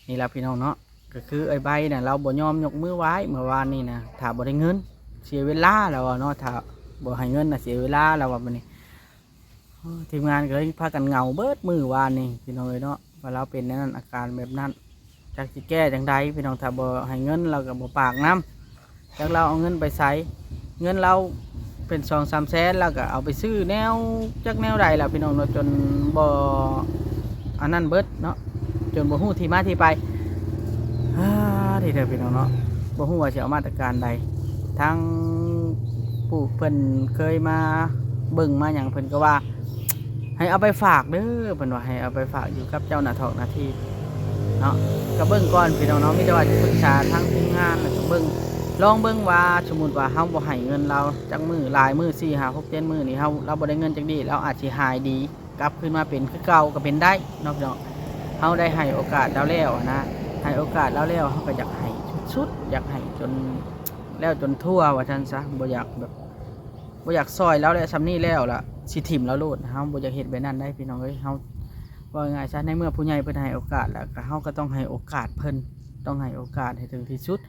ນີ້ລະພີ່ນ້ອງເນາະ ກໍຄືເອື້ອຍໃບນະ ລາວບໍ່ຍອມຍົກມືໄຫວ້ເມື່ອວານນີ້ນະ ຖ້າບໍ່ໄດ້ເງິນ ເສຍເວລາ ລາວວ່າເນາະ ຖ້າບໍ່ໃຫ້ເງິນນະ ເສຍເວລາ ລາວວ່າບັດນີ້. ໂອ້ຍ ທີມງານກໍເລີຍພາກັນເຫງົາເບິດມື້ວານນີ້ພີ່ນ້ອງເອີຍເນາະ ວ່າລາວເປັນແນວນັ້ນ ອາການແບບນັ້ນ ຈັກຊິແກ້ຈັ່ງໃດພີ່ນ້ອງ. ຖ້າບໍ່ໃຫ້ເງິນລາວກໍບໍ່ປາກນຳ ຈັກລາວເອົາເງິນໄປໃສ ເງິນລາວເປັນສອງສາມແສນ ລາວກໍເອົາໄປຊື້ແນວ ຈັກແນວໃດລະພີ່ນ້ອງເນາະ ຈົນບໍ່ອັນນັ້ນເບິດເນາະ ຈົນບໍ່ຮູ້ທີ່ມາທີ່ໄປ. ອາ ທີ່ເດີພີ່ນ້ອງເນາະ ບໍ່ຮູ້ວ່າຊິເອົາມາດຕະການໃດ ທາງຜູ້ເພິ່ນເຄີຍມາເບິ່ງມາຫຍັງ ເພິ່ນກໍວ່າໃຫ້ເອົາໄປຝາກເດີ ເພິ່ນວ່າໃຫ້ເອົາໄປຝາກຢູ່ກັບເຈົ້າໜ້າຖອກໜ້າທີ່ເນາະ. ກໍເບິ່ງກ່ອນພີ່ນ້ອງເນາະ ມີແຕ່ວ່າຈະປຶກສາທາງທີມງານ ແລ້ວກໍເບິ່ງ ລອງເບິ່ງວ່າ ສົມມຸດວ່າເຮົາບໍ່ໃຫ້ເງິນລາວຈັກມື້ ຫຼາຍມື້ ສີ່ ຫ້າ ຫົກ ເຈັດ ມື້ນີ້ ເຮົາ ລາວບໍ່ໄດ້ເງິນຈັກດີ້ ລາວອາດຊິຫາຍດີ ກັບຄືນມາເປັນຄືເກົ່າກໍເປັນໄດ້ເນາະພີ່ນ້ອງ. ເຮົາໄດ້ໃຫ້ໂອກາດລາວແລ້ວນະ ໃຫ້ໂອກາດລາວແລ້ວ ເຮົາກໍຢາກໃຫ້ສຸດໆ ຢາກໃຫ້ຈົນແລ້ວຈົນທົ່ວວ່າຊັ້ນຊະ ບໍ່ຢາກແບບ ບໍ່ຢາກຊ່ອຍລາວແລ້ວ ສ່ຳນີ້ແລ້ວລະຊິຖິ້ມລາວໂລດ. ເຮົາບໍ່ຢາກເຮັດແບບນັ້ນໄດ໋ພີ່ນ້ອງເອີຍ. ເຮົາ ເວົ້າງ່າຍໆຊະ ໃນເມື່ອຜູ້ໃຫຍ່ເພິ່ນໃຫ້ໂອກາດແລ້ວ ກໍເຮົາກໍຕ້ອງໃຫ້ໂອກາດເພິ່ນ ຕ້ອງໃຫ້ໂອກາດໃຫ້ເຖິງທີ່ສຸດ.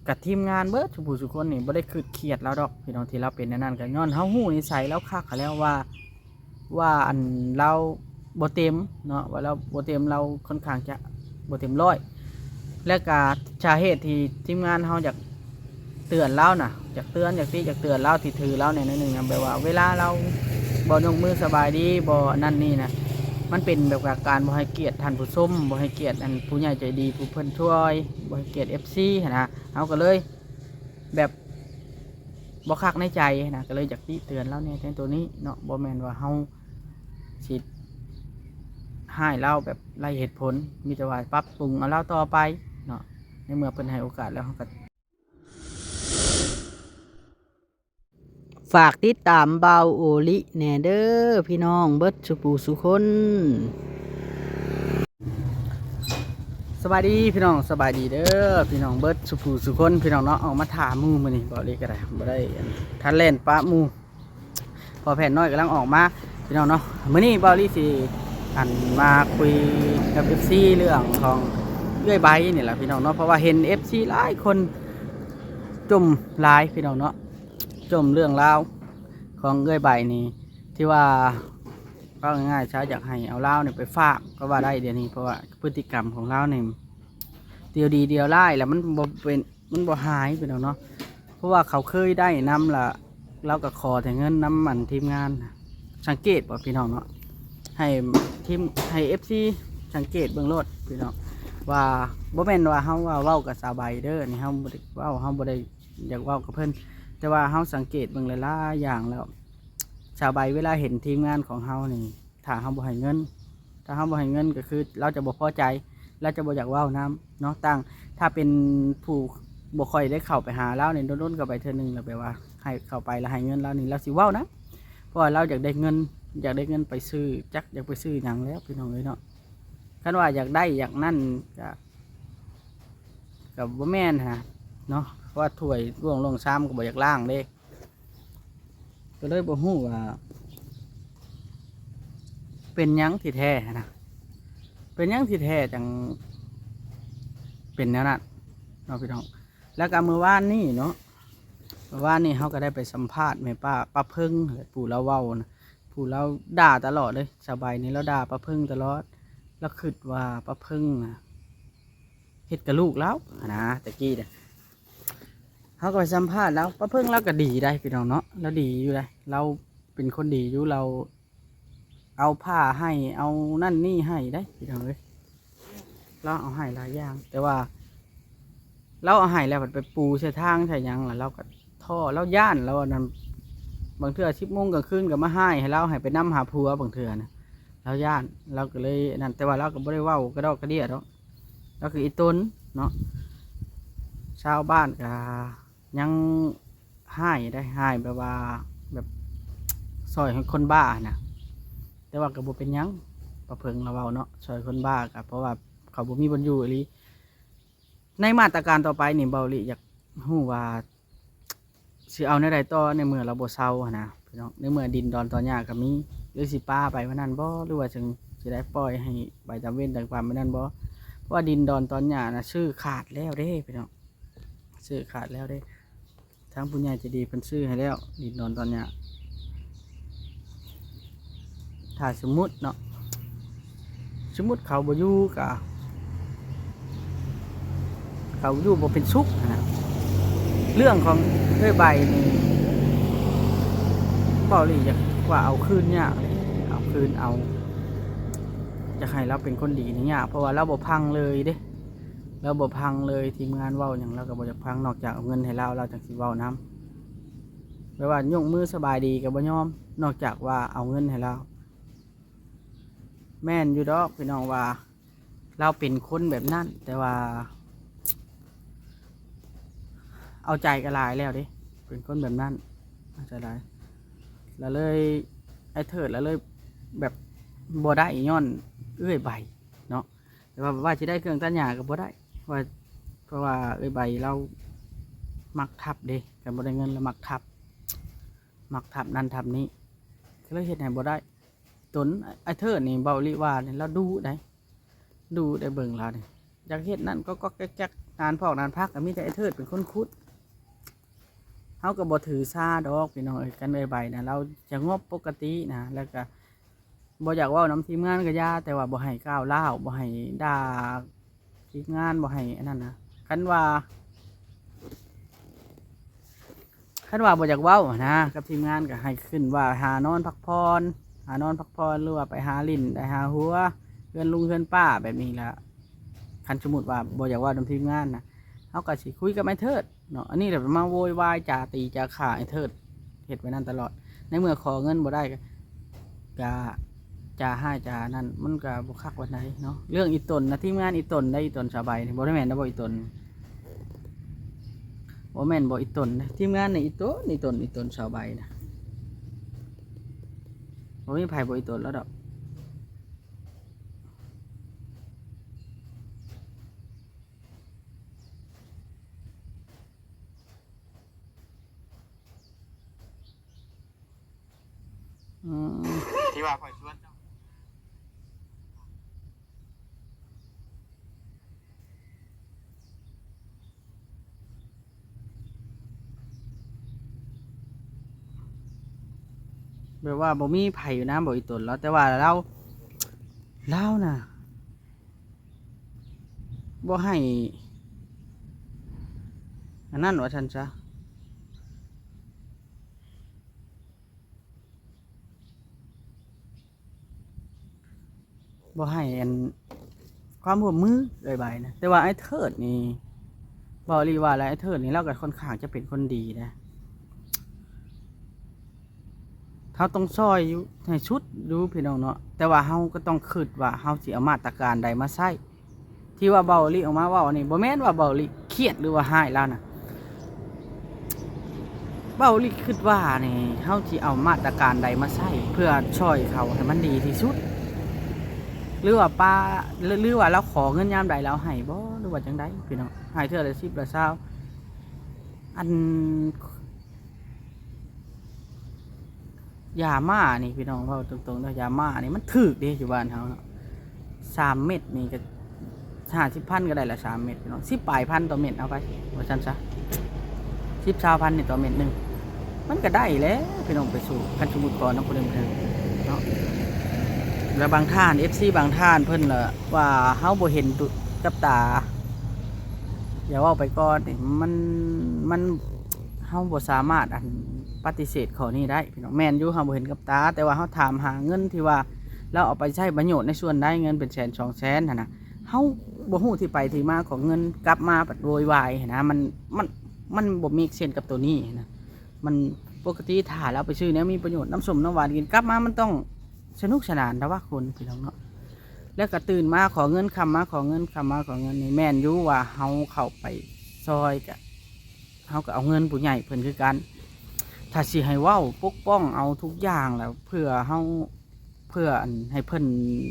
ກັບທີມງານເບິດສູ່ຜູ້ສູ່ຄົນນີ້ ບໍ່ໄດ້ຄິດຄຽດລາວດອກພີ່ນ້ອງ ທີ່ລາວເປັນແນວນັ້ນ ກໍຍ້ອນເຮົາຮູ້ນິໄສລາວຄັກຫັ້ນແຫຼະວ່າ ວ່າອັນລາວບໍ່ເຕັມເນາະ ວ່າລາວບໍ່ເຕັມ ລາວຄ່ອນຂ້າງຈະບໍ່ເຕັມຮ້ອຍ. ແລະກະສາເຫດທີ່ທີມງານເຮົາຢາກເຕືອນລາວນະ ຢາກເຕືອນ ຢາກຕິ ຢາກເຕືອນລາວ ທີ່ຖືລາວແດ່ໜ້ອຍໜຶ່ງນະ ແບບວ່າເວລາລາວບໍ່ຍົກມືສະບາຍດີ ບໍ່ນັ້ນນີ້ນະ ມັນເປັນແບບວ່າການບໍ່ໃຫ້ກຽດທ່ານຜູ້ຊົມ ບໍ່ໃຫ້ກຽດອັນຜູ້ໃຫຍ່ໃຈດີ ຜູ້ເພິ່ນຊ່ວຍ ບໍ່ໃຫ້ກຽດເອັຟຊີຫັ້ນນະ. ເຮົາກໍເລີຍແບບບໍ່ຄັກໃນໃຈຫັ້ນນະ ກໍເລີຍຢາກຕິເຕືອນລາວແດ່ໃນໂຕນີ້ເນາະ. ບໍ່ແມ່ນວ່າເຮົາຊິຮ້າຍລາວແບບໄຮ້ເຫດຜົນ ມີແຕ່ວ່າປັບປຸງເອົາລາວຕໍ່ໄປເນາະ. ໃນເມື່ອເພິ່ນໃຫ້ໂອກາດແລ້ວ ເຮົາກໍ ຝາກຕິດຕາມບ່າວໂອລິແດ່ເດີພີ່ນ້ອງເບິດສູ່ຜູ້ສູ່ຄົນ. ສະບາຍດີພີ່ນ້ອງ ສະບາຍດີເດີພີ່ນ້ອງເບິດສູ່ຜູ້ສູ່ຄົນພີ່ນ້ອງເນາະ. ອອກມາຖ້າໝູ່ມື້ນີ້ ບ່າວໂອລິກໍໄດ້ ບໍ່ໄດ້ອັນ ທັນແລ່ນປະໝູ່ ພໍ່ແພດນ້ອຍກຳລັງອອກມາພີ່ນ້ອງເນາະ. ມື້ນີ້ບ່າວໂອລິຊິອັນມາຄຸຍກັບເອັຟຊີເລື່ອງຂອງເອື້ອຍໃບນີ້ແຫຼະພີ່ນ້ອງເນາະ ເພາະວ່າເຫັນເອັຟຊີຫຼາຍຄົນຈົ່ມຫຼາຍພີ່ນ້ອງເນາະ. ຈົ່ມເລື່ອງລາວຂອງເອື້ອຍໃບນີ້ ທີ່ວ່າເວົ້າງ່າຍໆຊະ ຢາກໃຫ້ເອົາລາວນີ້ໄປຝາກກໍວ່າໄດ້ດຽວນີ້ ເພາະວ່າພຶດຕິກຳຂອງລາວນີ້ ດຽວດີດຽວຮ້າຍ ແລ້ວມັນບໍ່ເປັນ ມັນບໍ່ຫາຍພີ່ນ້ອງເນາະ. ເພາະວ່າເຂົາເຄີຍໄດ້ນຳລະ ລາວກໍຂໍແຕ່ເງິນນຳອັນທີມງານ. ສັງເກດບໍ່ພີ່ນ້ອງເນາະ ໃຫ້ທີມ ໃຫ້ເອັຟຊີສັງເກດເບິ່ງໂລດພີ່ນ້ອງ ວ່າບໍ່ແມ່ນວ່າເຮົາວ່າເວົ້າກັບສາວໃບເດີ ນີ້ເຮົາບໍ່ໄດ້ເວົ້າ ເຮົາບໍ່ໄດ້ ຢາກເວົ້າກັບເພິ່ນ ແຕ່ວ່າເຮົາສັງເກດເບິ່ງຫຼາຍໆຢ່າງແລ້ວ ຊາວໃບເວລາເຫັນທີມງານຂອງເຮົານີ້ ຖ້າເຮົາບໍ່ໃຫ້ເງິນ ຖ້າເຮົາບໍ່ໃຫ້ເງິນກໍຄືລາວຈະບໍ່ພໍໃຈ ລາວຈະບໍ່ຢາກເວົ້ານຳເນາະ. ຕ່າງ ຖ້າເປັນຜູ້ບໍ່ຄ່ອຍໄດ້ເຂົ້າໄປຫາລາວນີ້ ດົນໆເຂົ້າໄປເທື່ອໜຶ່ງ ແລ້ວແບບວ່າໃຫ້ເຂົ້າໄປແລ້ວໃຫ້ເງິນລາວນີ້ ລາວຊິເວົ້ານຳ ເພາະວ່າລາວຢາກໄດ້ເງິນ ຢາກໄດ້ເງິນໄປຊື້ ຈັກຢາກໄປຊື້ຫຍັງແລ້ວ ພີ່ນ້ອງເອີຍເນາະ. ຄັນວ່າຢາກໄດ້ຢາກນັ້ນກໍ ກໍບໍ່ແມ່ນຫັ້ນນະເນາະ ເພາະວ່າຖ້ວຍຫຼວງ ຫຼວງຊາມກໍບໍ່ຢາກລ້າງເດ້ ກໍເລີຍບໍ່ຮູ້ວ່າເປັນຫຍັງທີ່ແທ້ຫັ້ນນະ ເປັນຫຍັງທີ່ແທ້ຈັ່ງເປັນແນວນັ້ນເນາະພີ່ນ້ອງ. ແລ້ວກໍມື້ວານນີ້ເນາະ ມື້ວານນີ້ເຮົາກໍໄດ້ໄປສຳພາດແມ່ປ້າ ປ້າເພິ່ງ ແລະ ຜູ້ລາວເວົ້ານະ ຜູ້ລາວດ່າຕະຫຼອດເລີຍ ສາວໃບນີ້ລາວດ່າປ້າເພິ່ງຕະຫຼອດ ລາວຄິດວ່າປ້າເພິ່ງນະ ເຮັດກັບລູກລາວຫັ້ນນະ ແຕ່ກີ້ນະ ເຮົາກໍໄປສຳພາດລາວ ປ້າເພິ່ງລາວກໍດີໄດ໋ພີ່ນ້ອງເນາະ ລາວດີຢູ່ໄດ໋ ລາວເປັນຄົນດີຢູ່ ລາວເອົາຜ້າໃຫ້ ເອົານັ້ນນີ້ໃຫ້ໄດ໋ພີ່ນ້ອງເອີຍ ລາວເອົາໃຫ້ຫຼາຍຢ່າງ ແຕ່ວ່າລາວເອົາໃຫ້ແລ້ວພັດໄປປູໃສ່ທາງໃສ່ຫຍັງ ແລ້ວລາວກໍທໍ້ ລາວຢ້ານ ລາວອັນນັ້ນ ບາງເທື່ອສິບໂມງກາງຄືນກໍມາຮ້າຍໃຫ້ລາວ ໃຫ້ໄປນຳຫາຜົວ ບາງເທື່ອນະ ລາວຢ້ານ ລາວກໍເລີຍອັນນັ້ນ ແຕ່ວ່າລາວກໍບໍ່ໄດ້ເວົ້າກະດອກກະເດຍດອກ ລາວຄືອີ່ຕົນເນາະ ຊາວບ້ານກໍຍັງຮ້າຍໄດ໋ ຮ້າຍແບບວ່າ ແບບຊ່ອຍໃຫ້ຄົນບ້າຫັ້ນນະ ແຕ່ວ່າກໍບໍ່ເປັນຫຍັງ ປ້າເພິ່ງລາວເວົ້າເນາະ ຊ່ອຍຄົນບ້າກໍເພາະວ່າເຂົາບໍ່ມີບ່ອນຢູ່ອີ່ຫຼີ. ໃນມາດຕະການຕໍ່ໄປນີ້ ເບົາຫຼີຢາກຮູ້ວ່າ ຊິເອົາແນວໃດຕໍ່ ໃນເມື່ອລາວບໍ່ເຊົາຫັ້ນນະພີ່ນ້ອງ ໃນເມື່ອດິນດອນຕອນຫຍ້າກໍມີ ຫຼືຊິປາໄປວ່ານັ້ນບໍ່ ຫຼືວ່າຈັ່ງ ຊິໄດ້ປ່ອຍໃຫ້ໄປຕາມເວນຕາມກຳແບບນັ້ນບໍ່? ເພາະວ່າດິນດອນຕອນຫຍ້ານະ ຊື້ຂາດແລ້ວເດ້ພີ່ນ້ອງ ຊື້ຂາດແລ້ວເດ້. ທາງຜູ້ໃຫຍ່ໃຈດີເພິ່ນຊື້ໃຫ້ແລ້ວ ດິນດອນຕອນຫຍ້າ. ຖ້າສົມມຸດເນາະ ສົມມຸດເຂົາບໍ່ຢູ່ກະ ເຂົາຢູ່ບໍ່ເປັນສຸກຫັ້ນນະ. ເລື່ອງຂອງເອື້ອຍໃບນີ້ ເວົ້າອີ່ຫຼີຢາກວ່າເອົາຄືນຍາກເດ້ ເອົາຄືນເອົາ ຢາກໃຫ້ລາວເປັນຄົນດີນີ້ຍາກ ເພາະວ່າລາວບໍ່ຟັງເລີຍເດ້. ລາວບໍ່ຟັງເລີຍ ທີມງານເວົ້າຫຍັງລາວກໍບໍ່ຢາກຟັງ ນອກຈາກເອົາເງິນໃຫ້ລາວ ລາວຈັ່ງຊິເວົ້ານຳ. ແບບວ່າຍົກມືສະບາຍດີກໍບໍ່ຍອມ ນອກຈາກວ່າເອົາເງິນໃຫ້ລາວ. ແມ່ນຢູ່ດອກພີ່ນ້ອງວ່າລາວເປັນຄົນແບບນັ້ນ ແຕ່ວ່າເອົາໃຈກໍຫຼາຍແລ້ວເດ້ ເປັນຄົນແບບນັ້ນ ເອົາໃຈຫຼາຍ ລະເລີຍ ອ້າຍເທີດລະເລີຍແບບບໍ່ໄດ້ຍ້ອນເອື້ອຍໃບເນາະ. ແຕ່ວ່າ ວ່າຊິໄດ້ເຄື່ອງຕັດຫຍ້າກໍບໍ່ໄດ້ ວ່າ ເພາະວ່າເອື້ອຍໃບລາວມັກທັບເດ້ ຄັນບໍ່ໄດ້ເງິນລາວມັກທັບ ມັກທັບນັ້ນທັບນີ້ ກໍເລີຍເຮັດໃຫ້ບໍ່ໄດ້. ຕົນອ້າຍເທີດນີ້ ເວົ້າອີ່ຫຼີວ່ານີ້ລາວດຸໄດ໋ ດຸໄດ໋ ເບິ່ງລາວນີ້ ຢາກເຮັດນັ້ນກໍກໍແກັກໆ ນານພອກນານພັກ ກໍມີແຕ່ອ້າຍເທີດເປັນຄົນຂຸດ. ເຮົາກໍບໍ່ຖືສາດອກພີ່ນ້ອງເອີຍ ກັນເອື້ອຍໃບນະ ລາວສະຫງົບປົກກະຕິນະ ແລ້ວກໍ ບໍ່ຢາກເວົ້ານຳທີມງານກໍຢ່າ ແຕ່ວ່າບໍ່ໃຫ້ກ້າວຮ້າວ ບໍ່ໃຫ້ດ່າທີມງານ ບໍ່ໃຫ້ອັນນັ້ນນະ. ຄັນວ່າ ຄັນວ່າບໍ່ຢາກເວົ້ານະກັບທີມງານ ກໍໃຫ້ຂຶ້ນວ່າຫານອນພັກຜ່ອນ ຫານອນພັກຜ່ອນ ຫຼືວ່າໄປຫາຫຼິ້ນ ໄປຫາຫົວເຮືອນລຸງເຮືອນປ້າແບບນີ້ລະ. ຄັນສົມມຸດວ່າບໍ່ຢາກເວົ້ານຳທີມງານນະ ເຮົາກໍຊິຄຸຍກັບອ້າຍເທີດ ເນາະ ອັນນີ້ແຫຼະມາໂວຍວາຍຈາຕີຈາຂ້າອ້າຍເທີດ ເຮັດໄວ້ນັ້ນຕະຫຼອດ. ໃນເມື່ອຂໍເງິນບໍ່ໄດ້ ກະ ກະຈາຮ້າຍຈານັ້ນ ມັນກະບໍ່ຄັກປານໃດເນາະ. ເລື່ອງອີ່ຕົນນະ ທີມງານອີ່ຕົນໃດ໋ ອີ່ຕົນສາວໃບນີ້ ບໍ່ແມ່ນນະບໍ່ ອີ່ຕົນ ບໍ່ແມ່ນບໍ່ ອີ່ຕົນນະ ທີມງານນີ້ ອີ່ຕົນ ອີ່ຕົນ ອີ່ຕົນສາວໃບນະ ບໍ່ມີໃຜບໍ່ອີ່ຕົນລາວດອກ. ອືມ ທີ່ວ່າຂ້ອຍຊວນເຈົ້າ ແບບວ່າບໍ່ມີໃຜຢູ່ນຳ ບໍ່ ອີ່ຕົນລາວ ແຕ່ວ່າລາວ ລາວນະ ບໍ່ໃຫ້ອັນນັ້ນວ່າຊັ້ນຊະ ບໍ່ໃຫ້ອັນ ຄວາມຮ່ວມມືເອື້ອຍໃບນະ. ແຕ່ວ່າອ້າຍເທີດນີ້ ເວົ້າອີ່ຫຼີວ່າແລ້ວ ອ້າຍເທີດນີ້ລາວກໍຄ່ອນຂ້າງຈະເປັນຄົນດີນະ. ເຮົາຕ້ອງຊ່ອຍຢູ່ໃຫ້ສຸດຢູ່ພີ່ນ້ອງເນາະ ແຕ່ວ່າເຮົາກໍຕ້ອງຄິດວ່າເຮົາຊິເອົາມາດຕະການໃດມາໃຊ້. ທີ່ວ່າເບົາອີ່ຫຼີອອກມາເວົ້ານີ້ ບໍ່ແມ່ນວ່າເບົາອີ່ຫຼີຄຽດ ຫຼືວ່າຮ້າຍລາວນະ. ເບົາອີ່ຫຼີຄິດວ່ານີ້ ເຮົາຊິເອົາມາດຕະການໃດມາໃຊ້ ເພື່ອຊ່ອຍເຂົາໃຫ້ມັນດີທີ່ສຸດ ຫຼືວ່າປາ ຫຼືວ່າລາວຂໍເງິນຍາມໃດລາວໃຫ້ບໍ່ ຫຼືວ່າຈັ່ງໃດພີ່ນ້ອງ? ໃຫ້ເທື່ອລະສິບລະຊາວ ອັນ ຢາມ້ານີ້ພີ່ນ້ອງ ເວົ້າຕົງໆເດີ ຢາມ້ານີ້ມັນຖືກເດ້ຢູ່ບ້ານເຮົາເນາະ ສາມເມັດນີ້ກໍຫ້າສິບພັນກໍໄດ້ລະ ສາມເມັດພີ່ນ້ອງ ສິບປາຍພັນຕໍ່ເມັດ ເອົາໄປວ່າຊັ້ນຊະ ສິບ ຊາວພັນນີ້ຕໍ່ເມັດໜຶ່ງ ມັນກໍໄດ້ແຫຼະພີ່ນ້ອງ ໄປສູ້ ຄັນສົມມຸດຂໍນຳຜູ້ໃດຜູ້ໜຶ່ງເນາະ. ແລ້ວບາງທ່ານ ເອັຟຊີ ບາງທ່ານເພິ່ນລະວ່າເຮົາບໍ່ເຫັນຕຸກັບຕາ ຢ່າເວົ້າໄປກ່ອນນີ້ ມັນ ມັນ ເຮົາບໍ່ສາມາດ ອັນ ປະຕິເສດຂໍ້ນີ້ໄດ້ພີ່ນ້ອງ. ແມ່ນຢູ່ ເຮົາບໍ່ເຫັນກັບຕາ ແຕ່ວ່າເຮົາຖາມຫາເງິນທີ່ວ່າລາວເອົາໄປໃຊ້ປະໂຫຍດໃນສ່ວນໃດ ເງິນເປັນແສນສອງແສນຫັ້ນນະ ເຮົາບໍ່ຮູ້ທີ່ໄປທີ່ມາຂອງເງິນ ກັບມາບັດໂວຍວາຍຫັ້ນນະ ມັນ ມັນ ມັນບໍ່ເມກເຊນກັບໂຕນີ້ຫັ້ນນະ. ມັນ ປົກກະຕິຖ້າລາວໄປຊື້ແນວມີປະໂຫຍດ ນ້ຳສົ້ມນ້ຳຫວານກິນ ກັບມາມັນຕ້ອງສະໜຸກສະໜານລະວະ ຄົນພີ່ນ້ອງເນາະ. ແລ້ວກໍຕື່ນມາຂໍເງິນ ຄ່ຳມາຂໍເງິນ ຄ່ຳມາຂໍເງິນນີ້ ແມ່ນຢູ່ວ່າເຮົາເຂົ້າໄປຊ່ອຍ ກະ ເຮົາກໍເອົາເງິນຜູ້ໃຫຍ່ເພິ່ນຄືກັນ. ຖ້າຊິໃຫ້ເວົ້າປົກປ້ອງເອົາທຸກຢ່າງແລ້ວ ເພື່ອເຮົາ ເພື່ອອັນໃຫ້ເພິ່ນ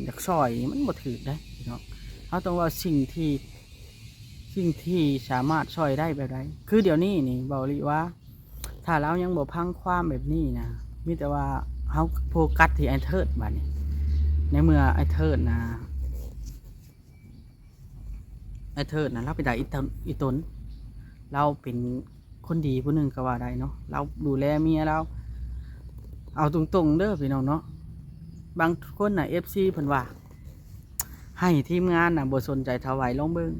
ຢາກຊ່ອຍນີ້ ມັນບໍ່ຖືກເດ້ພີ່ນ້ອງ. ເຮົາຕ້ອງເວົ້າສິ່ງທີ່ ສິ່ງທີ່ສາມາດຊ່ອຍໄດ້ແບບໃດ. ຄືດຽວນີ້ນີ້ ເວົ້າອີ່ຫຼີວ່າ ຖ້າລາວຍັງບໍ່ຟັງຄວາມແບບນີ້ນະ ມີແຕ່ວ່າເຮົາໂຟກັສທີ່ອ້າຍເທີດບາດນີ້ ໃນເມື່ອອ້າຍເທີດນະ ອ້າຍເທີດນະ ລາວເປັນຕາອີ່ຕົນ ອີ່ຕົນ ລາວເປັນຄົນດີຜູ້ໜຶ່ງກໍວ່າໄດ້ເນາະ ລາວດູແລເມຍລາວ. ເອົາຕົງໆເດີພີ່ນ້ອງເນາະ ບາງຄົນນະ ເອັຟຊີ ເພິ່ນວ່າ ໃຫ້ທີມງານນະບໍ່ສົນໃຈທ້າວໄວ ລອງເບິ່ງ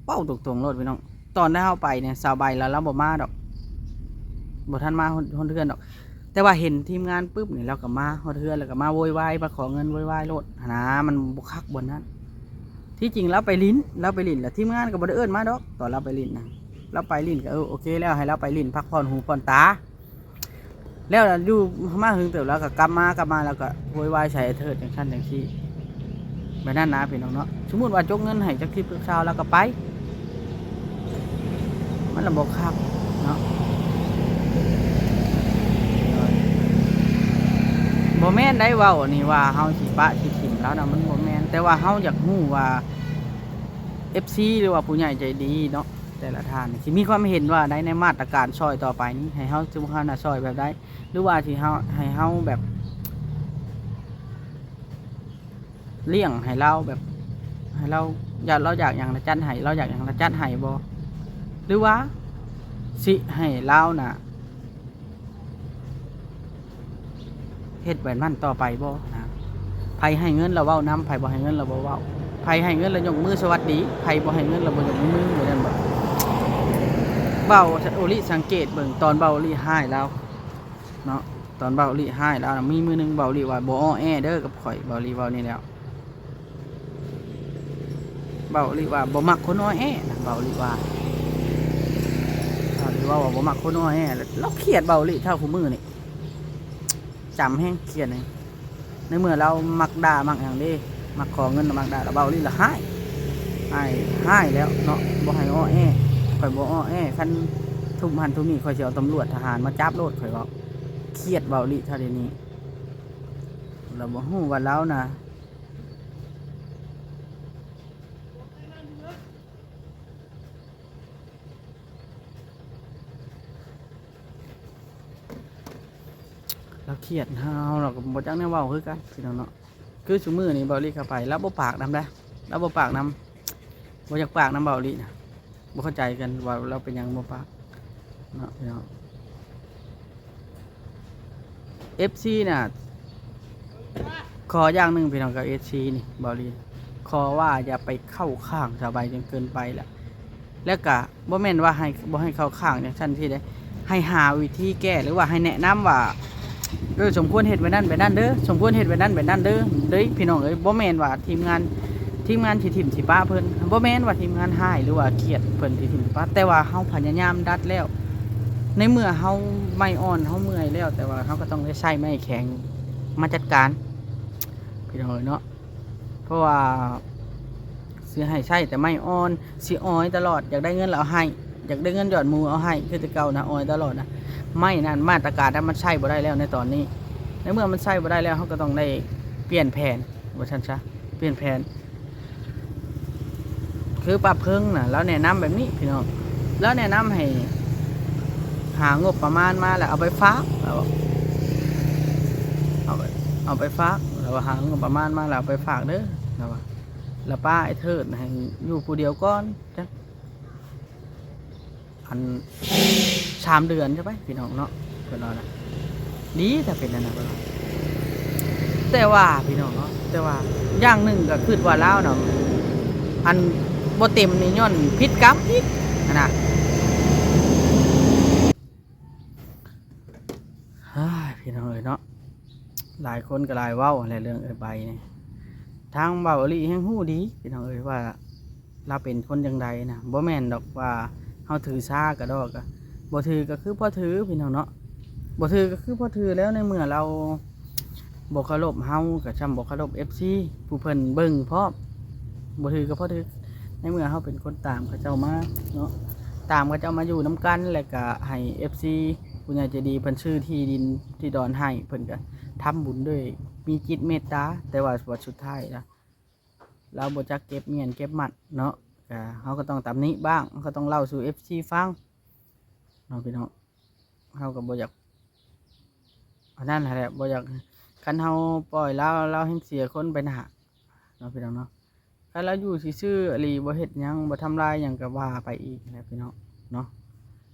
ເວົ້າຕົງໆໂລດພີ່ນ້ອງ. ຕອນທີ່ເຮົາໄປນີ້ ສາວໃບລາວ ລາວບໍ່ມາດອກ ບໍ່ທັນມາຮອດ ຮອດເຮືອນດອກ ແຕ່ວ່າເຫັນທີມງານປຶບນີ້ ລາວກໍມາຮອດເຮືອນ ແລ້ວກໍມາໂວຍວາຍ ມາຂໍເງິນໂວຍວາຍໂລດຫັ້ນນາ ມັນບໍ່ຄັກບ່ອນນັ້ນ. ທີ່ຈິງລາວໄປຫຼິ້ນ ລາວໄປຫຼິ້ນ ແລ້ວທີມງານກໍບໍ່ໄດ້ເອີ້ນມາດອກ ຕອນລາວໄປຫຼິ້ນນະ ລາວໄປຫຼິ້ນກໍ ເອີ ໂອເຄແລ້ວ ໃຫ້ລາວໄປຫຼິ້ນພັກຜ່ອນຫູຜ່ອນຕາ. ແລ້ວຢູ່ມາເຖິງເຕີບ ລາວກໍກັບມາ ກັບມາລາວກໍໂວຍວາຍໃສ່ເທີດຈັ່ງຊັ້ນຈັ່ງຊີ້ ແບບນັ້ນນະພີ່ນ້ອງເນາະ. ສົມມຸດວ່າຈົກເງິນໃຫ້ຈັກສິບຈັກຊາວ ລາວກໍໄປ ມັນລະບໍ່ຄັກເນາະ. ບໍ່ແມ່ນໄດ້ເວົ້ານີ້ວ່າເຮົາຊິປະຊິຖິ້ມລາວນະ ມັນບໍ່ແມ່ນ ແຕ່ວ່າເຮົາຢາກຮູ້ວ່າ ເອັຟຊີ ຫຼືວ່າຜູ້ໃຫຍ່ໃຈດີເນາະ ແຕ່ລະທ່ານນີ້ຊິມີຄວາມເຫັນວ່າໃດໃນມາດຕະການຊ່ອຍຕໍ່ໄປນີ້ ໃຫ້ເຮົາ ສົມມຸດເຮົານະຊ່ອຍແບບໃດ ຫຼືວ່າຊິເຮົາ ໃຫ້ເຮົາແບບລ້ຽງໃຫ້ລາວ ແບບໃຫ້ລາວ ຢາກ ລາວຢາກຫຍັງລະຈັດໃຫ້ ລາວຢາກຫຍັງລະຈັດໃຫ້ບໍ່ ຫຼືວ່າຊິໃຫ້ລາວນະ ເຮັດແບບນັ້ນຕໍ່ໄປບໍ່ນະ? ໃຜໃຫ້ເງິນລະເວົ້ານຳ ໃຜບໍ່ໃຫ້ເງິນລະບໍ່ເວົ້າ ໃຜໃຫ້ເງິນລະຍົກມືສະຫວັດດີ ໃຜບໍ່ໃຫ້ເງິນລະບໍ່ຍົກມື ແມ່ນບໍ່? ເບົາ ໂອລິສັງເກດເບິ່ງ ຕອນເບົາໂອລິຮ້າຍລາວເນາະ ຕອນເບົາໂອລິຮ້າຍລາວນະ ມີມື້ໜຶ່ງເບົາໂອລິວ່າ ບໍ່ອໍແອເດີກັບຂ້ອຍ ເບົາໂອລິເວົ້ານີ້ແລ້ວ. ເບົາອີ່ຫຼີວ່າບໍ່ມັກຄົນອ້ອແອນະ ເບົາອີ່ຫຼີວ່າ ເບົາອີ່ຫຼີເວົ້າວ່າບໍ່ມັກຄົນອ້ອແອ ລາວຄຽດເບົາອີ່ຫຼີເທົ່າຄູ່ມື້ນີ້ ຈຳແຮງ ຄຽດແຮງ. ໃນເມື່ອລາວມັກດ່າມັກຫຍັງເດ້ ມັກຂໍເງິນ ມັກດ່າ ລະເບົາອີ່ຫຼີລະຮ້າຍ ອ້າຍຮ້າຍແລ້ວເນາະ ບໍ່ໃຫ້ອ້ອແອ ຂ້ອຍບໍ່ອ້ອແອ ຄັນທຸບຫັ້ນທຸບນີ້ ຂ້ອຍຊິເອົາຕຳຫຼວດທະຫານມາຈັບໂລດ ຂ້ອຍເວົ້າ ຄຽດເບົາອີ່ຫຼີເທົ່າດຽວນີ້ ລະບໍ່ຮູ້ວ່າລາວນະ ລາວຄຽດ ເຮົາ ເຮົາກໍບໍ່ຈັກແນວເວົ້າຄືກັນພີ່ນ້ອງເນາະ. ຄືຊຸມື້ນີ້ເບົາອີ່ຫຼີເຂົ້າໄປ ລາວບໍ່ປາກນຳໃດ ລາວບໍ່ປາກນຳ ບໍ່ຢາກປາກນຳເບົາອີ່ຫຼີນະ. ບໍ່ເຂົ້າໃຈກັນວ່າລາວເປັນຫຍັງບໍ່ປາກເນາະພີ່ນ້ອງ. ເອັຟຊີນະ ຂໍຢ່າງໜຶ່ງພີ່ນ້ອງ ກັບເອັຟຊີນີ້ ເບົາອີ່ຫຼີ ຂໍວ່າຢ່າໄປເຂົ້າຂ້າງສາວໃບຈົນເກີນໄປລະ ແລ້ວກະບໍ່ແມ່ນວ່າໃຫ້ ບໍ່ໃຫ້ເຂົ້າຂ້າງຈັ່ງຊັ້ນຊີ້ເດ້ ໃຫ້ຫາວິທີແກ້ ຫຼືວ່າໃຫ້ແນະນຳວ່າ ເອີ ສົມຄວນເຮັດແບບນັ້ນແບບນັ້ນເດີ ສົມຄວນເຮັດແບບນັ້ນແບບນັ້ນເດີ ເດີພີ່ນ້ອງເອີຍ. ບໍ່ແມ່ນວ່າທີມງານ ທີມງານຊິຖິ້ມຊິປະເພິ່ນ ບໍ່ແມ່ນວ່າທີມງານຮ້າຍ ຫຼືວ່າຄຽດເພິ່ນຊິຖິ້ມຊິປະ ແຕ່ວ່າເຮົາພະຍາຍາມດັດແລ້ວ ໃນເມື່ອເຮົາໄມ້ອ່ອນ ເຮົາເມື່ອຍແລ້ວ ແຕ່ວ່າເຮົາກໍຕ້ອງໄດ້ໃຊ້ໄມ້ແຂງມາຈັດການ ພີ່ນ້ອງເອີຍເນາະ. ເພາະວ່າຊິໃຫ້ໃຊ້ແຕ່ໄມ້ອ່ອນ ຊິອອຍຕະຫຼອດ ຢາກໄດ້ເງິນແລ້ວເອົາໃຫ້ ຢາກໄດ້ເງິນຍອດໝູເອົາໃຫ້ ຄືແຕ່ເກົ່ານະ ອອຍຕະຫຼອດນະ. ໄມ້ນັ້ນ ມາດຕະການນັ້ນ ມັນໃຊ້ບໍ່ໄດ້ແລ້ວໃນຕອນນີ້ ໃນເມື່ອມັນໃຊ້ບໍ່ໄດ້ແລ້ວ ເຮົາກໍຕ້ອງໄດ້ປ່ຽນແຜນ ວ່າຊັ້ນຊະ ປ່ຽນແຜນ. ຄືປ້າເພິ່ງນະ ລາວແນະນຳແບບນີ້ພີ່ນ້ອງ ລາວແນະນຳໃຫ້ຫາງົບປະມານມາແລ້ວເອົາໄປຝາກ ລາວເອົາໄປ ເອົາໄປຝາກ ລາວວ່າ ຫາງົບປະມານມາແລ້ວເອົາໄປຝາກເດີ ລາວວ່າ ລະປ້າໄອ້ເທີດໃຫ້ຢູ່ຜູ້ດຽວກ່ອນ ຈັກ ອັນ ສາມເດືອນຊະໄປພີ່ນ້ອງເນາະ ເພິ່ນວ່ານະ ດີຖ້າເປັນອັນນັ້ນເພິ່ນວ່າ. ແຕ່ວ່າພີ່ນ້ອງເນາະ ແຕ່ວ່າຢ່າງໜຶ່ງກໍຄິດວ່າລາວນະ ອັນບໍ່ເຕັມນີ້ຍ້ອນຜິດກຳອີກຫັ້ນນະ. ເຮີ້ຍ ພີ່ນ້ອງເອີຍເນາະ ຫຼາຍຄົນກໍຫຼາຍເວົ້າແຫຼະເລື່ອງເອື້ອຍໃບນີ້ ທາງເບົາອີ່ຫຼີແຮ່ງຮູ້ດີພີ່ນ້ອງເອີຍວ່າ ລາວເປັນຄົນຈັ່ງໃດນະ ບໍ່ແມ່ນດອກວ່າເຮົາຖືຊາກະດອກ ກະບໍ່ຖືກໍຄືບໍ່ຖືພີ່ນ້ອງເນາະ ບໍ່ຖືກໍຄືບໍ່ຖືແລ້ວ ໃນເມື່ອລາວບໍ່ເຄົາລົບເຮົາ ກະຊ່ຳບໍ່ເຄົາລົບເອັຟຊີຜູ້ເພິ່ນເບິ່ງພ້ອມ ບໍ່ຖືກໍບໍ່ຖື ໃນເມື່ອເຮົາເປັນຄົນຕາມເຂົາເຈົ້າມາເນາະ ຕາມເຂົາເຈົ້າມາຢູ່ນຳກັນ ແລ້ວກະໃຫ້ເອັຟຊີຜູ້ໃຫຍ່ໃຈດີເພິ່ນຊື້ທີ່ດິນທີ່ດອນໃຫ້ ເພິ່ນກະທຳບຸນດ້ວຍມີຈິດເມດຕາ ແຕ່ວ່າບັດສຸດທ້າຍລະ ລາວບໍ່ຈັກເກັບງຽນເກັບມັດເນາະ ກະເຮົາກໍຕ້ອງຕຳໜິບ້າງ ເຮົາກໍຕ້ອງເລົ່າສູ່ເອັຟຊີຟັງເນາະພີ່ນ້ອງ. ເຮົາກໍບໍ່ຢາກ ອັນນັ້ນຫັ້ນແຫຼະ ບໍ່ຢາກໃຜ ຄັນເຮົາປ່ອຍລາວ ລາວແຮ່ງເສຍຄົນໄປໜ້າເນາະ ພີ່ນ້ອງເນາະ. ຄັນລາວຢູ່ຊື່ໆອີ່ຫຼີ ບໍ່ເຮັດຫຍັງ ບໍ່ທຳລາຍຫຍັງ ກໍວ່າໄປອີກແຫຼະ ພີ່ນ້ອງເນາະ.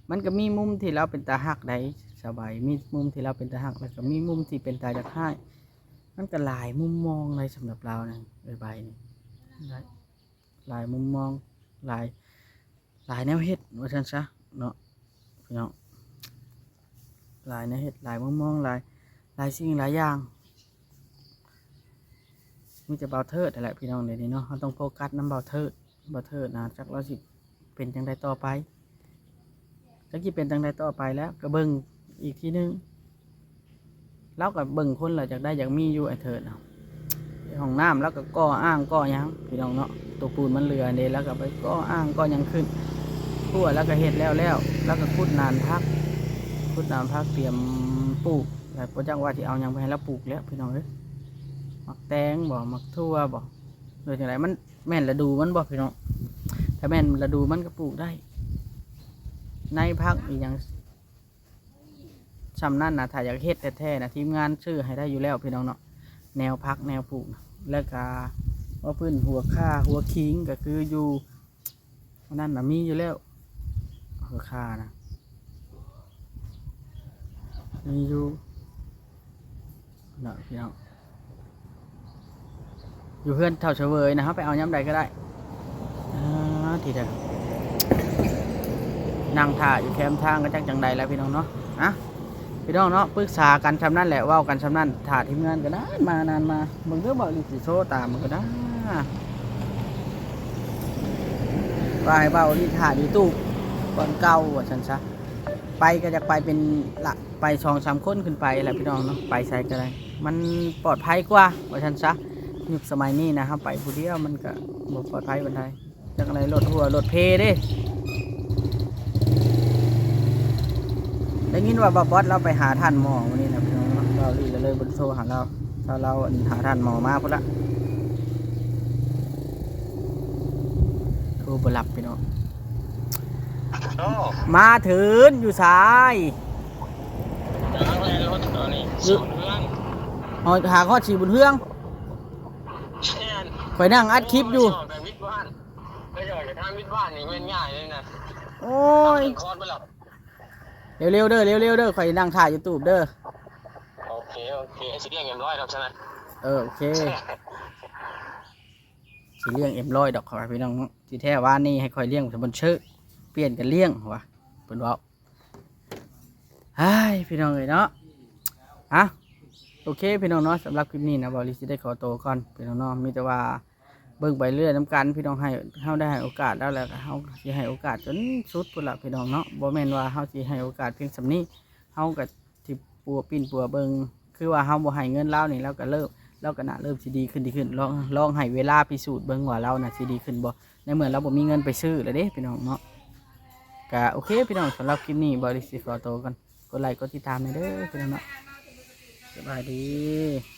ມັນກໍມີມຸມທີ່ລາວເປັນຕາຮັກໃດ໋ ສາວໃບ, ມີມຸມທີ່ລາວເປັນຕາຮັກ ແລ້ວກໍມີມຸມທີ່ເປັນຕາຢາກຮ້າຍ. ມັນກໍຫຼາຍມຸມມອງໃດ໋ ສຳລັບລາວນະ ເອື້ອຍໃບນີ້ ຫຼາຍມຸມມອງ ຫຼາຍ ຫຼາຍແນວເຮັດວ່າຊັ້ນຊະເນາະ ພີ່ນ້ອງ. ຫຼາຍແນວເຮັດ ຫຼາຍມຸມມອງ ຫຼາຍ ຫຼາຍສິ່ງຫຼາຍຢ່າງ. ມີແຕ່ບ່າວເທີດຫັ້ນແຫຼະ ພີ່ນ້ອງ. ດຽວນີ້ເນາະ ເຮົາຕ້ອງໂຟກັສນຳບ່າວເທີດ. ບ່າວເທີດນະ ຈັກລາວຊິເປັນຈັ່ງໃດຕໍ່ໄປ ຈັກຊິເປັນຈັ່ງໃດຕໍ່ໄປແລ້ວ ກໍເບິ່ງອີກທີໜຶ່ງ. ລາວກໍເບິ່ງຄົນລະຢາກໄດ້ຢາກມີຢູ່ ອ້າຍເທີດນະ. ຫ້ອງນ້ຳລາວກໍກໍ່ອ່າງກໍ່ຫຍັງ ພີ່ນ້ອງເນາະ, ຕົວປູນມັນເຫຼືອເດ້ ລາວກໍໄປກໍ່ອ່າງກໍ່ຫຍັງຂຶ້ນ. ຮົ້ວລາວກໍເຮັດແລ້ວໆ ລາວກໍຂຸດໜານຜັກ ຂຸດໜານຜັກຕຽມປູກ ແລ້ວບໍ່ຈັກວ່າຊິເອົາຫຍັງໄປໃຫ້ລາວປູກແລ້ວ ພີ່ນ້ອງເອີຍ. ໝາກແຕງບໍ ໝາກຖົ່ວບໍ ຫຼືຈັ່ງໃດ ມັນແມ່ນລະດູມັນບໍ ພີ່ນ້ອງ? ຖ້າແມ່ນລະດູມັນກໍປູກໄດ້ ໃນຜັກອີ່ຫຍັງ ຊ່ຳນັ້ນນະ. ຖ້າຢາກເຮັດແທ້ໆນະ ທີມງານຊື້ໃຫ້ໄດ້ຢູ່ແລ້ວ ພີ່ນ້ອງເນາະ, ແນວຜັກແນວປູກ. ແລ້ວກະວ່າພື້ນຫົວຂ່າຫົວຂີງ ກໍຄືຢູ່ອັນນັ້ນນະ ມີຢູ່ແລ້ວ ຫົວຂ່ານະ ມີຢູ່ເນາະ ພີ່ນ້ອງ. ຢູ່ເຮືອນເຖົ້າສະເຫວີຍນະ ເຮົາໄປເອົາຍາມໃດກໍໄດ້. ອ່າ ທີ່ເດີ ນັ່ງຖ້າຢູ່ແຄມທາງກໍຈັກຈັ່ງໃດແລ້ວ ພີ່ນ້ອງເນາະ. ອ່ະ ພີ່ນ້ອງເນາະ ປຶກສາກັນຊ່ຳນັ້ນແຫຼະ ເວົ້າກັນຊ່ຳນັ້ນ. ຖ້າທີມງານກໍນານມານານມາ. ເບິ່ງເດີ ບ່າວອີ່ຫຼີຊິໂຊຕາມມັນກໍໄດ້. ວ່າໃຫ້ບ່າວອີ່ຫຼີຖ້າຢູ່ຕູ້ບ່ອນເກົ່າວ່າຊັ້ນຊະ. ໄປກໍຢາກໄປເປັນລະ ໄປສອງສາມຄົນຂຶ້ນໄປແຫຼະ ພີ່ນ້ອງເນາະ, ໄປໃສກໍໄດ້. ມັນປອດໄພກວ່າວ່າຊັ້ນຊະ. ຍຸກສະໄໝນີ້ນະ ເຮົາໄປຜູ້ດຽວມັນກໍບໍ່ປອດໄພປານໃດ. ຈັກອັນໃດ ລົດຮົ່ວລົດເພເດ້. ໄດ້ຍິນວ່າບ່າວບອດລາວໄປຫາທ່ານໝໍມື້ນີ້ນະ ພີ່ນ້ອງເນາະ. ບ່າວອີ່ຫຼີກໍເລີຍບໍ່ໄດ້ໂທຫາລາວ ຖ້າລາວອັນຫາທ່ານໝໍມາພຸ້ນລະ. ໂທບໍ່ຮັບ ພີ່ນ້ອງ. ໂອ້ ມາເຖິງຢູ່ຊາຍ? ກຳລັງແລ່ນລົດຕອນນີ້ ຢູ່ ສູນເຮືອງ. ຮອດ ຫາຮອດສີບຸນເຮືອງ. ແມ່ນ. ຂ້ອຍນັ່ງອັດຄລິບຢູ່. ຂ້ອຍອອກຈາກວິດບ້ານ ຂ້ອຍອອກຈາກທາງວິດບ້ານນີ້ແມ່ນງ່າຍເລີຍນະ. ໂອ້ຍ ຄອນໄປແລ້ວ. ເລັວໆເດີ ເລັວໆເດີ ຂ້ອຍນັ່ງຖ່າຍຢູທູບເດີ. ໂອເຄ ໂອເຄ ຊິລ້ຽງເອັມຮ້ອຍດອກຊັ້ນນະ. ເອີ ໂອເຄ ຊິລ້ຽງເອັມຮ້ອຍດອກ ຂ້ອຍວ່າ ພີ່ນ້ອງເນາະ. ທີ່ແທ້ວານນີ້ໃຫ້ຂ້ອຍລ້ຽງສະປອນເຊີ ປ່ຽນກັນລ້ຽງວ່າ ເພິ່ນເວົ້າ. ເຮີ້ຍ ພີ່ນ້ອງເອີຍເນາະ. ອ່ະ ໂອເຄ ພີ່ນ້ອງເນາະ, ສຳລັບຄລິບນີ້ນະ ບ່າວລີຊິໄດ້ຂໍໂຕກ່ອນ ພີ່ນ້ອງເນາະ. ມີແຕ່ວ່າເບິ່ງໄປເລື້ອຍນຳກັນ ພີ່ນ້ອງ. ໃຫ້ ເຮົາໄດ້ໃຫ້ໂອກາດລາວແລ້ວ ເຮົາຊິໃຫ້ໂອກາດຈົນສຸດພຸ້ນລະ ພີ່ນ້ອງເນາະ. ບໍ່ແມ່ນວ່າເຮົາຊິໃຫ້ໂອກາດພຽງສ່ຳນີ້ ເຮົາກໍຊິປົວປິ່ນປົວເບິ່ງ. ຄືວ່າເຮົາບໍ່ໃຫ້ເງິນລາວນີ້ ລາວກໍເລີ່ມ ລາວກໍໜ້າເລີ່ມຊິດີຂຶ້ນ ດີຂຶ້ນ. ລອງ ລອງໃຫ້ເວລາພິສູດເບິ່ງວ່າລາວນະຊິດີຂຶ້ນບໍ່ ໃນເມື່ອລາວບໍ່ມີເງິນໄປຊື້ແລ້ວເດ້ ພີ່ນ້ອງເນາະ. ກະໂອເຄ ພີ່ນ້ອງ, ສຳລັບຄລິບນີ້ ບ່າວລີຊິຂໍໂຕກ່ອນ. ກົດໄລກົດຕິດຕາມແດ່ເດີ ພີ່ນ້ອງເນາະ. ສະບາຍດີ.